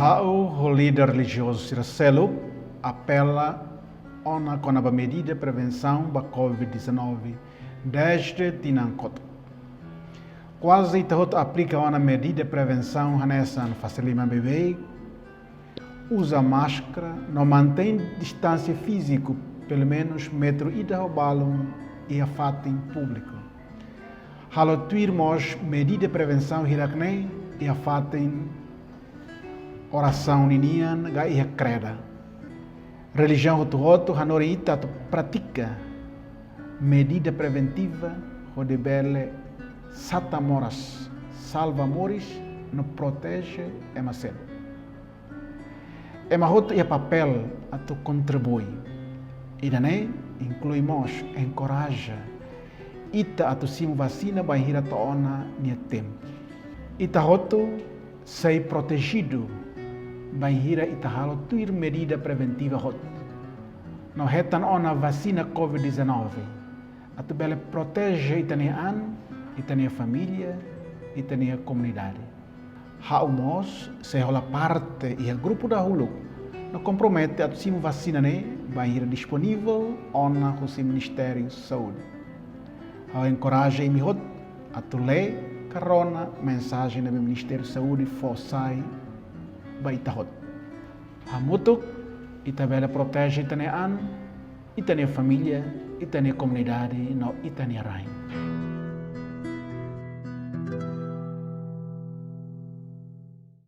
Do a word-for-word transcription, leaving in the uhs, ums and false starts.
Ha'u ho líder relijiozu sira seluk apela ona kona-ba medida prevensaun ba covid dezanove desde tinan kotuk. Kuaze ita hotu aplika ona medida prevensaun hanesan fase liman beibeik, uza máskara, no mantein distánsia fíziku pelumenus metru ida ho balun iha fatin públiku. Halo tuir mós medida prevensaun hirak-ne'e iha fatin orasaun ninian ka iha kreda. Relijiaun hotu-hotu hanorin ita atu pratika medida preventiva hodi bele satan moras, salva moris no proteje ema seluk. Ema hotu iha papél atu kontribui. Ida-ne'e inklui mós enkoraja ita atu simu vasina bainhira to'o ona nia tempu. Ita hotu sei protejidu bainhira ita halo tuir medida preventiva hotu no hetan ona vasina covid dezanove, atu bele proteje ita-nia an, ita-nia família, ita-nia komunidade. Ha'u mós sei hola parte iha grupu dahuluk no kompromete atu simu vasina ne'e bainhira disponivel ona husi Ministériu Saúde. Ha'u enkoraja imi hotu atu lee ka rona mensajen ne'ebé Ministériu Saúde fó sai ba ita hotu. Hamutuk ita bele proteje ita-nia an, ita-nia família, ita-nia komunidade no ita-nia rain.